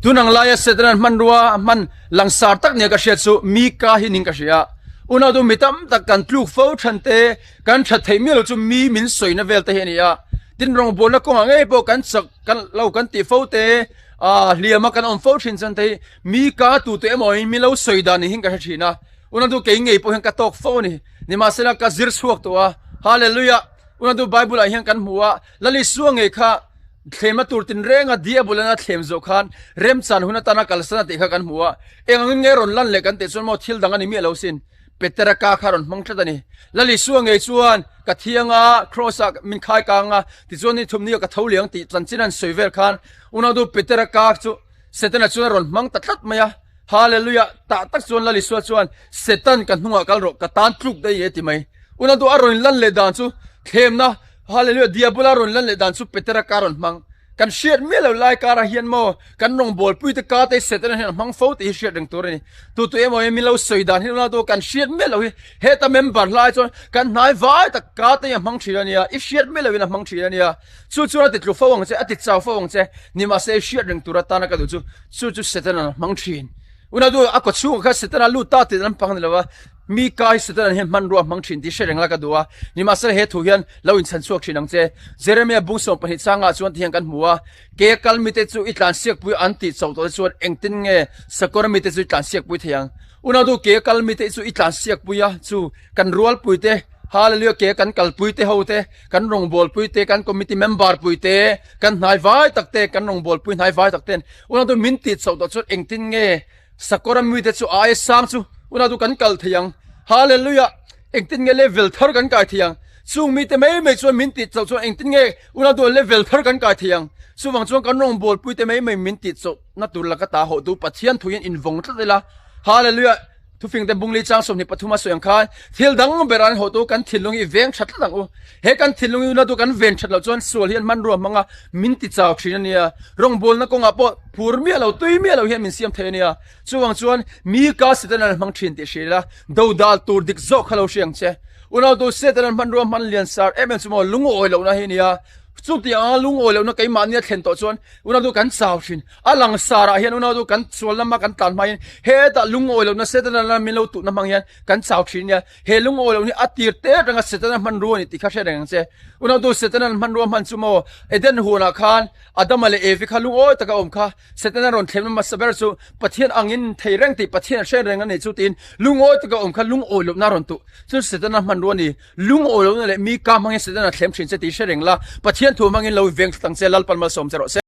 Tun ang laia Setanan hmanrua hman langsar tak nia ka hriat chu mi ka hi ning ka hria. Unau tu mi tam tak kan tluk fo than te, kan that theih miah lo chu mi min sawina vel te hi a ni a. Tin rawngbawlna kawngah ngei pawh kan chak kan lo kan tih fo te, ah hliama kan awm fo thin chuan te hi mi ka tu te emaw in min lo sawi dan niin ka hre thin a. Unau tu kei ngei pawh hian ka tawk fo a ni. Nimahsela ka zir chhuak tawh a. Hallelujah! Unau tu Bible ah hian kan hmu a, Lalisua ngei kha thlem a tur tinreng a Diabol an a thlem zawh khan remchan hun atana kalsan a tih kha kan hmu a, eng angin nge rawn lan leh kan tih chuan maw thil dang a ni miah lo sin, Petera ka kha rawn hmang tlat a ni. Lalisua ngei chuan ka thiang a, Kraws ah min khai kang a, tichuan ni thum ni ah ka tho liang tih chanchin an sawi vel khan unautu Petera ka chu Setana chuan a rawn hmang ta tlat mai a. Hallelujah! Tah tak chuan Lal Isua chuan, Satan ka hnungah kal rawh, ka tan tluk daih e ti mai. Una duh a rawn lan leh dan chu thlemna, Hallelujah, Diabola rawn lan leh dan chu Petera ka rawn hmang. Kan hriat miah lo lai karah hian maw kan rawngbawlpui te ka te Setana hian a hmang fo tih hi hriat reng tur a ni. Tu tu emaw hi min lo sawi dan hi una duh kan hriat miah lo hi heta member hlai chuan kan hnai vai tak ka te hi a hmang thin a nia, i hriat miah lo in a hmang thin a nia. Chu chuan a ti tlu fo ang che, a ti chau fo ang che. Nimahse i hriat reng tur atana ka duh chu Chu chu Setana a hmang thin. Una du a kawchhungah khan Setana lut ta tih lampang ni lo a, mi ka hi Setana hian hmanrua a hmang thin tih hre reng la ka duh a. Nimahsela he thu hian lo inchhan chhuak thin ang che. Jeremia bung 12 changah chuan ti hian kan hmu a, Ke kal mite chu i tlansiakpui an tih chauh tawh te chuan engtin nge sakawr mite chu i tlansiakpui thei ang? Una du ke kal mite chu i tlansiakpui a, chu kan rualpui te, Hallelujah, ke kan kalpui te ho te, kan rawngbawlpui te, kan committee member pui te, kan hnai vai tak te, kan rawngbawlpui hnai vai tak ten unau chu min tih chhoh tawh chuan engtin nge sakawr ami te chu aia sang chu unau chu kan kal thei ang. Hallelujah! Engtin nge level thar kan kai thei ang? Chung mite mai mai chuan min tih chhoh chuan engtin nge unau chu level thar kan kai thei ang? Chuvang chuan kan rawngbawlpui te mai mai min tih chhoh na tur laka ta hawh tu Pathian thu hian invawng tlat ila. Hallelujah! Thufingte bungli chang 23 a sawi ang khan thil dang ber an hawh tu kan thinlung hi veng that tlat ang u. He kan thinlung hi unatu kan ven that loh chuan sual hian hmanrua hmang a min ti chau thin a nia. Rawngbawlna kawngah pawh phur miah lo tui miah lo hian min siam thei a nia. Chuvang chuan mi ka Satan an hmang thin tih hria ila dodal tur dik zawk kha lo hria ang che. Unautu Satan an hmanrua hman lian sar em em chu maw lungawi lohna hi a nia. Chutiang anga lungawi lohna keimahni a thlen tawh chuan unautu kan chau thin. A langsar ah hian unau chu kan sual lama kan tlan hma hian hetah lungawi lohna Setana lama min lo tuhna hmang hian kan chau thin nia. He lungawi loh hi a tir te atanga Setana hmanrua a ni tih kha hriat reng ang che. Unau chu Setana hmanrua hman chu maw Eden huanah khan Adama leh Evi kha lungawi taka awm kha Setana rawn thlemna hmasa ber chu Pathian angin thei reng tih Pathian a hre reng a ni chu tiin lungawi taka awm kha lungawi lohna a rawn tuh chu Setana hmanrua a ni. Lungawi lohna leh mi ka hmangin Setana thlem thin che tih hre reng la, Pathian thu hmangin lo veng tlat ang che, Lalpan malsawm che rawh se.